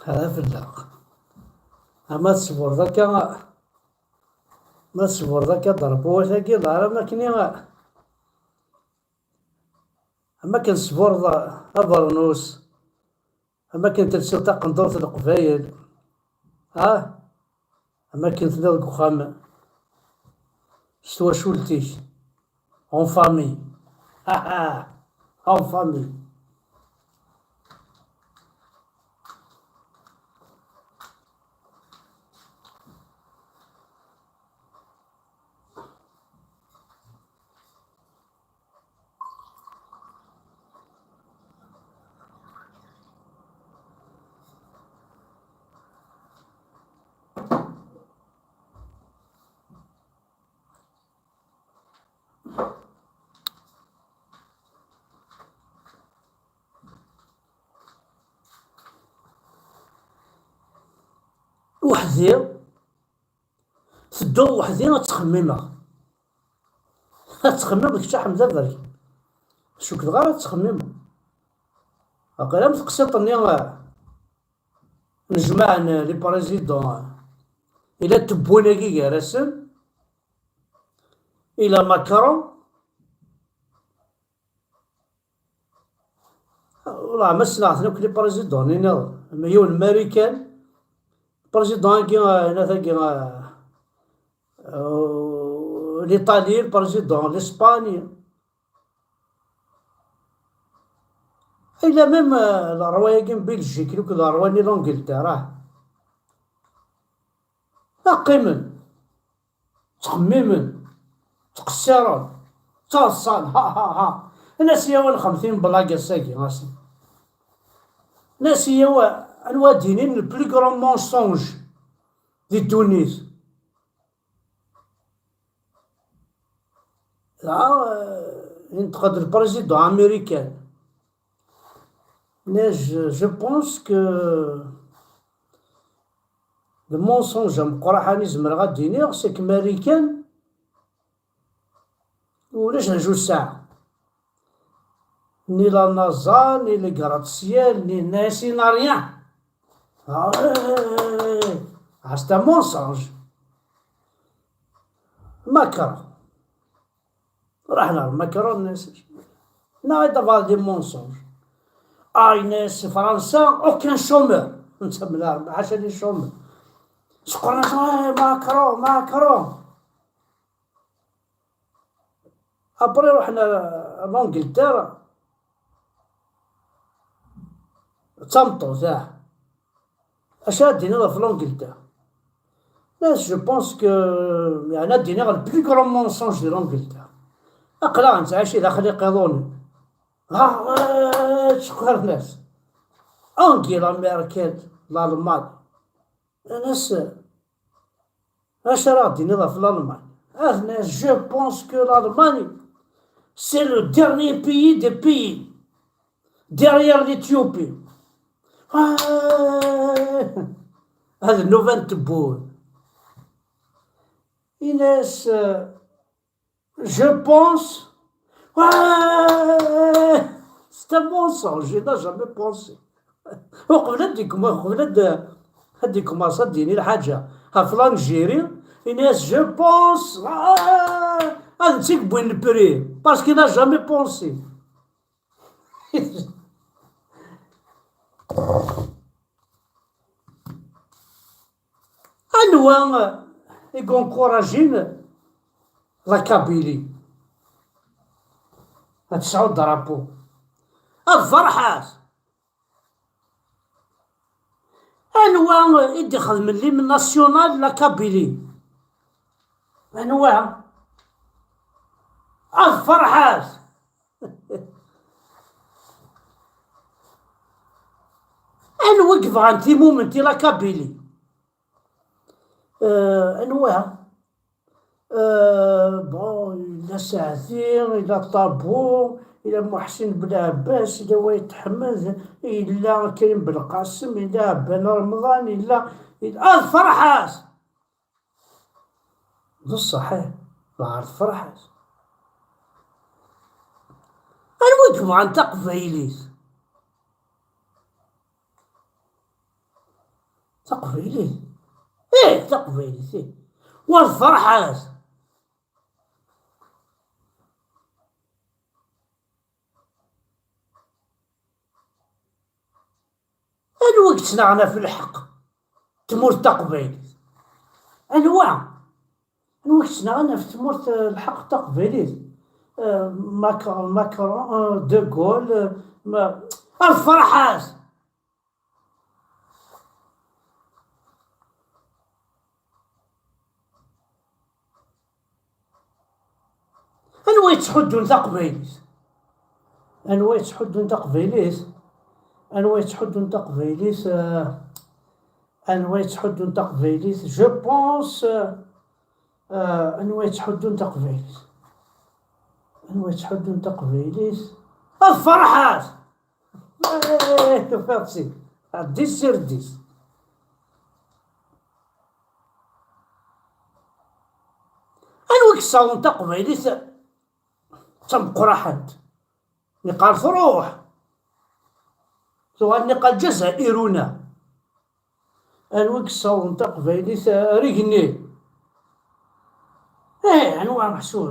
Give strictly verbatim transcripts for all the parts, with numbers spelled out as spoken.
Ala fell-aɣ. Ama tesburḍ akka, ma tesburḍ akka drapeau-agi, d ara makni, ama akken tesburḍ abernus, ama akken telsiḍ taqendurt n Leqbayel, ah, ama akken telliḍ deg uxxam s twacult-ik, en famille. En famille. Weḥd-i, tedduɣ weḥd-i ad ttxemmimeɣ. Ad ttxemmimeɣ kečč a Ḥmed Aberkan. Cukkeɣ ara ttxemmimeɣ. Aql am teqsiṭ-nni, eh, nejmaɛen, eh, les présidents, eh, ila tewwin-agi gar-asen, ila Macron. Wallah ma ssneɣ-ten akk les présidents-nni nniḍen, ma yiwen Marikan, président-agi, eh, nat-agi, eh, eh, l'Italie, président l'Espagne. Ila même, eh, le roi-agi n Belgique, le roi-nni l'Angleterre, ah. Qqimen, ttxemmimen, ttqeṣṣiren, ttaḍsan, ha, ha, ha. Nnas i-yaw ad nxemtim blague ass-agi, a-s-, nnas i-yaw anwa ad d-inin le plus grand mensonge di ddunit. Dɣa, eh, yenṭeq-d le président américain. Mais je, je pense que le mensonge ameqqran i zemreɣ ad d-iniɣ, c'est que Marikan ulac d acu tesɛa. Ni la NASA, ni le gratte-ciel, ni NASA, n'a rien. Ah, eh, eh, eh, eh. Ah, c'est un mensonge. Macron. Raḥen ɣer Macron, nnas, neɣ ad avoir des mensonges. Ah, nnas, Fransa, aucun chômeur. Netta mla, ḥaca les chômeurs. Seqqren-as, eh, Macron, Macron. Après, ruḥen ar, ar l'Angleterre. D tameṭṭut, ah. Acu ara d-tiniḍ ɣef l'Angleterre? Mais je pense que, yeɛni ad d-iniɣ le plus grand mensonge de l'Angleterre. Aql-aɣ nettɛici daxel iqiḍunen. Ha, eh, ttceqqaren-as. Angela Merkel, l'Allemagne. Nnas, acu ara ɣ-d-tiniḍ ɣef l'Allemagne? Ah, nnas, je pense que l'Allemagne, c'est le dernier pays des pays, derrière l'Éthiopie. Ah, hadi nnuba n tewwurt. Nnas, euh, je pense. Ouais, c'est un mensonge, il n'a jamais pensé. Uqbel ad d-ikma-, uqbel ad d-, ad d-ikmaṣ ad d-yini lḥaǧa ɣef l'Algérie, yenna-yas, je pense, ah, ad nett i yewwin le prix, parce qu'il n'a jamais pensé. Anwa i yencouragin la Kabylie ad tesɛu drapeau? Ad ferḥet. Anwa i d-ixedmen l'hymne national la Kabylie? Anwa? Ad ferḥet. Anwa i yebɣan timumenti la Kabylie? Euh, anwa? Euh, bon, yella Saɛdi, yella Ṭabu, yella Muḥsin Belɛebbas, yella Wayt Ḥmed, yella Karim Belqasem, yella Ɛebban Remḍan, yella, yella, ah, d Ferḥat! D ṣṣeḥ, ih, lɛar d Ferḥat. Anwa i yebɣan taqbaylit? Taqbaylit. Ih, taqbaylit, ih. Wa lferḥ-as. Anwa i yettnaɣen ɣef lḥeqq tmurt taqbaylit? Anwa? Anwa i yettnaɣen ɣef tmurt, eh, lḥeqq taqbaylit? Eh, Mac-, Macron, eh, De Gaulle, eh, ma-, a lferḥ-as! Anwa yettḥuddun taqbaylit? Anwa yettḥuddun taqbaylit? Anwa yettḥuddun taqbaylit? Eh, anwa yettḥuddun taqbaylit? Je pense, eh, eh, anwa yettḥuddun taqbaylit? Anwa yettḥuddun taqbaylit? Ad ferḥat! Eh, tufiḍ-tt-id. Dix sur dix. Anwa i yessawḍen taqbaylit d tameqqraḥant? Niqal truḥ. Tuɣal niqal Ǧazairuna. Anwa i yessawḍen taqbaylit ar igenni? Eh, anwa meḥsub?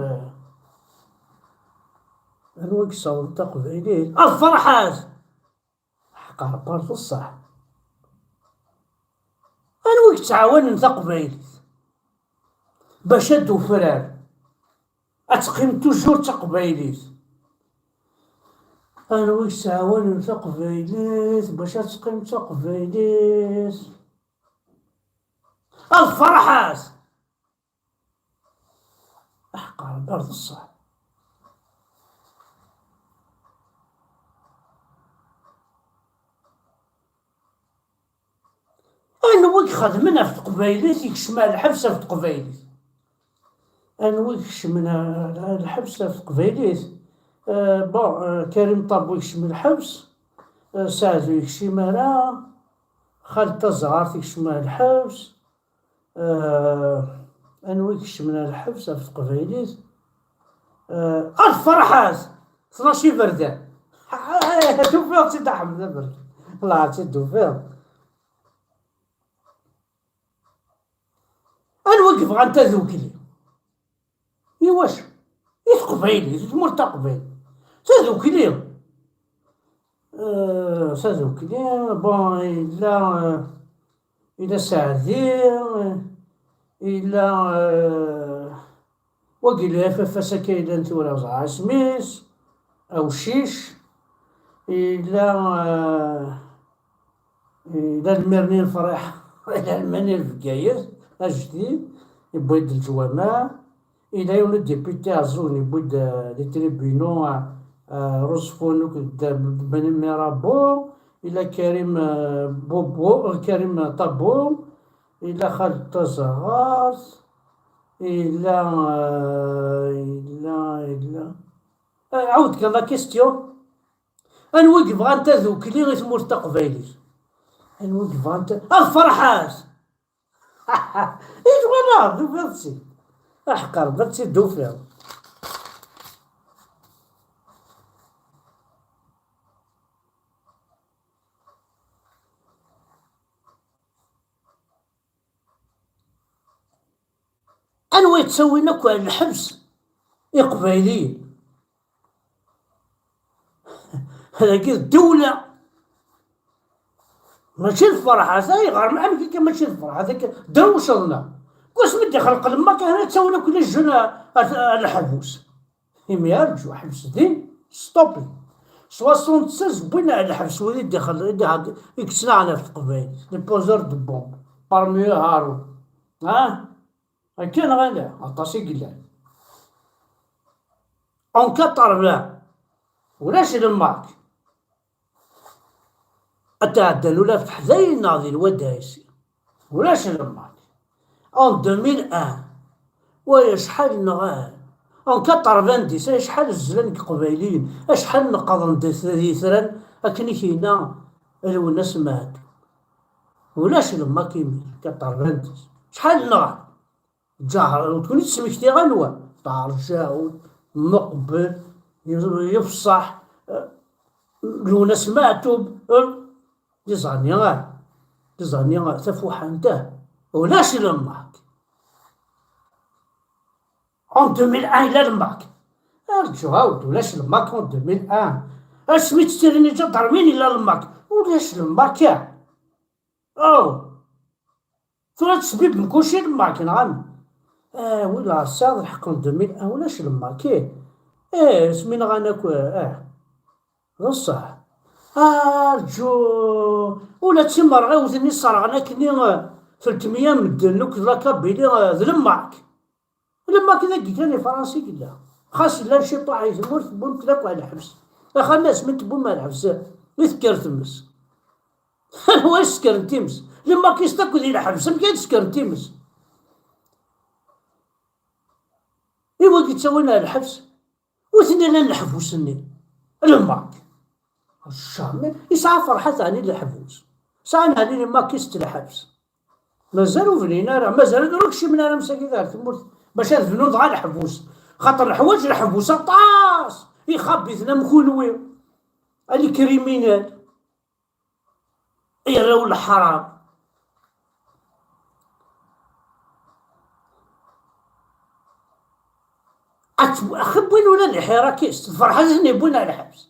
Anwa i yessawḍen taqbaylit? Ad ferḥat! Ḥeqqa Rebbi d ṣṣeḥ. Anwa i yettɛawanen taqbaylit bac ad d-tufrar, ad teqqim toujours d taqbaylit? Anwa i yettɛawanen taqbaylit bac ad teqqim d taqbaylit? Ad ferḥat! Aḥeqq Rebbi d ṣṣeḥ. Anwa i ixedmen ɣef teqbaylit, ikecmen ɣer lḥebs ɣef teqbaylit? Anwa i ikecmen ɣer lḥebs ɣef teqbaylit? Euh, bon, euh, Karim Ṭabbu ikcem lḥebs, euh, Saɛd ur yekcim ara, Xaled Taẓɣart ikcem ɣer lḥebs, euh, anwa i ikecmen ɣer lḥebs ɣef teqbaylit? Euh, ad ferḥat! Tnac iberdan. Tufiḍ-tt-id a Ḥmed Aberkan. Wellah ad tt-id-tufiḍ. Anwa i yebɣan tadukli? I wacu? I teqbaylit, i tmurt taqbaylit. Tadukli. Euh, tadukli, bon, yella, euh, yella Saɛdi, euh, yella, euh, wagi F F S akka yellan tura, ẓer isem-is, Awcic, yella, euh, Yella lmirni n Friḥ, yella lmirni n Bgayet, ajdid, yewwi-d leǧwameɛ. Yella yiwen n député ɛeẓẓug, yewwi-d, euh, les tribunaux, euh, euh, Rose Fono d Ben Mirabeau, yella Karim, euh, Bobo, euh, Karim Tabou, yella Xaled Tazaɣart, yella, euh, yella, yella. Euh, عاود كان la question. Anwa i yebɣan tadukli i tmurt taqbaylit? Anwa i yebɣan ta-, ad ferḥat! I twalaḍ, tufiḍ-tt-id. Aḥeqq Rebbi ad tt-id-tufiḍ. Anwa yettawin akk ar lḥebs? Iqbayliyen. Dagi d ddewla. Mačči d lferḥat, ayɣer? Amek akka mačči d lferḥat? Akka drewceḍ-na. Wasmi d-ixleq lemmak, hna ttawin akk les jeunes ar, ar, ar leḥbus. Imi arǧu, ḥbes din, stop. Soixante-seize wwin ar lḥebs, wid i d-ixel-, i d-ixel-, i yettnaɣen ɣef teqbaylit, les poseurs de bombes, parmi eux Haroun. Ah? Akka neɣ ala? Aṭas i yellan. En quatre-vingts, ulac lemmak. Ad tɛeddan ula ɣef teḥdayin neɣ di lwad Ɛisi. Ulac lemmak. En deux mille un, way acḥal neɣ, en quatre-vingt-dix, acḥal zlan deg Iqbayliyen, acḥal neqḍen di, di yitran, akken i k-yenna Lwennas Meɛtub. Ulac lemmak imir, quatre-vingt-dix. Acḥal neɣ? Ǧaher, ur ken-id-smektiɣ anwa. Ṭaher Jaɛud, Meqbel, Yefṣaḥ, eh, Lwennas Meɛtub, eh, d iẓani, ah. Des années tafuḥant, ah, ulac le MAK. En deux mille un, yella le MAK. Arǧu, ɛawed, ulac le MAK en deux mille un. Asmi tt-ttilin iǧadarmin, yella le MAK. Ulac le MAK, ah. Oh! Tura tesbibem kulci le MAK, neɣ amek? Ah, wala, tesɛiḍ lḥeqq, en deux mille un, ulac le MAK, ih. Ih, asmi nɣan akk, ah. D ṣṣeḥ. Arǧu, ula d timerɣiwt-nni sserɣen akkenni, eh, telt meyya medden akk d la Kabylie, eh, d le MAK. Le MAK dagi kan i Fransa i yella. Xas llan ciṭuḥ i tmurt, wwin-ten akk ɣer lḥebs. Axxam asmi tewwim ɣer lḥebs, eh, i tekker tmes. Anwa i ssekren times? Le MAK-ist akk di lḥebs, amek ay d-ssekren times? I wagi ttawin ɣer lḥebs? Wi ten-ilan leḥbus-nni? Le MAK. Jamais. Yesɛa Ferḥat ɛni leḥbus? Sɛan ɛni le MAK-ist lḥebs? Mazal ur bnin ara, mazal ur kcimen ara msakit ɣer tmurt bac ad bnun dɣa leḥbus. Xaṭer neḥwaǧ leḥbus aṭas, ixabiten am kunwi, a les criminels. Ay arraw n leḥram. Ad t-, axi wwin ula d iḥirakist, d Ferḥat i ten-yewwin ar lḥebs.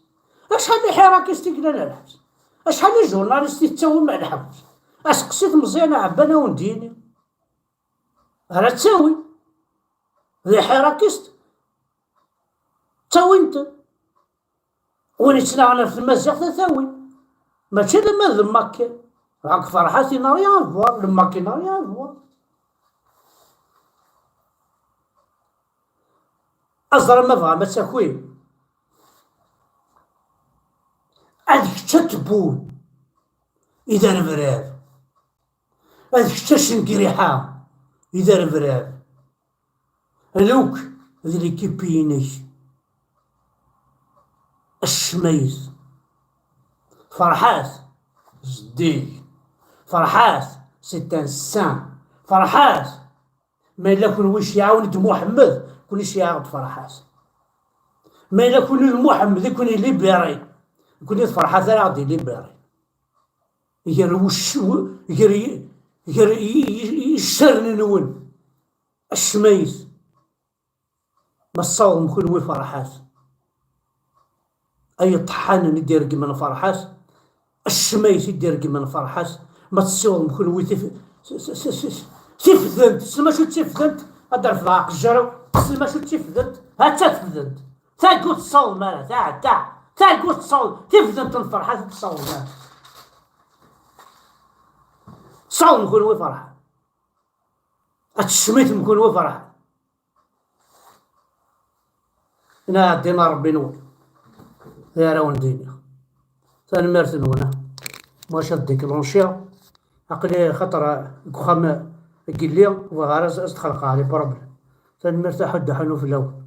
Acḥal n iḥirakist i yellan ar lḥebs? Acḥal n iǧurnalist i tettawim ar lḥebs? Aseqsit Meẓyan Aɛebban a wen-d-yini. Ara ttawin. D iḥirakist. Ttawin-ten. Win yettnaɣen ɣef tmaziɣt ad t-awin. Mačči d ama d le MAK. Dɣa Ferḥat il n'a rien à voir, le MAK il n'a rien à voir. Aẓra ma bɣam ad takwim. Ad kečč a Tebboune i d arebrab. Ad kečč a Cengriḥa i d arebrab. Luk d l'équipe-inek. Acmayet. Ferḥat. Zeddig. Ferḥat. C'est un saint. Ferḥat. Ma yella kunwi iceɛɛawen-d Muḥemmed, kunwi iceɛɛaɣ-d Ferḥat. Ma yella kunwi d Muḥemmed i ken-ilibiri, kunwi d Ferḥat ara ɣ-d-ilibiri. Gar wucc-, gar i-, gar i-, i-, i-, iccaren-nwen. Acmayet. Ma tessawḍem kunwi Ferḥat. Ay iṭeḥḥanen i d-iregmen Ferḥat. Acmayet i d-iregmen Ferḥat. Ma tessiwḍem kunwi tif-, s-, s-, s-, s-, tifdent. Tessnem acu d tifdent? Ad d-refdeɣ aqejjar-iw. Tessnem acu d tifdent? Ha-tt-a tefdent. Tagi ur tessawḍem ara. Tɛedda. Tagi ur tessawḍem. Tifdent n Ferḥat ur tessawḍem ara. Tessawḍem kunwi Ferḥat. Ad tecmitem kunwi Ferḥat. Ina ɛeddin a Rebbi-nwen. D ara wen-d-iniɣ. Tanemmirt-nwen. Maca ad déclenchiɣ. Aql-i xaṭer deg uxxam n yelli, bɣiɣ ara ad, ad xelqeɣ les problèmes. Tanemmirt a Ḥud, aḥunu fell-awen.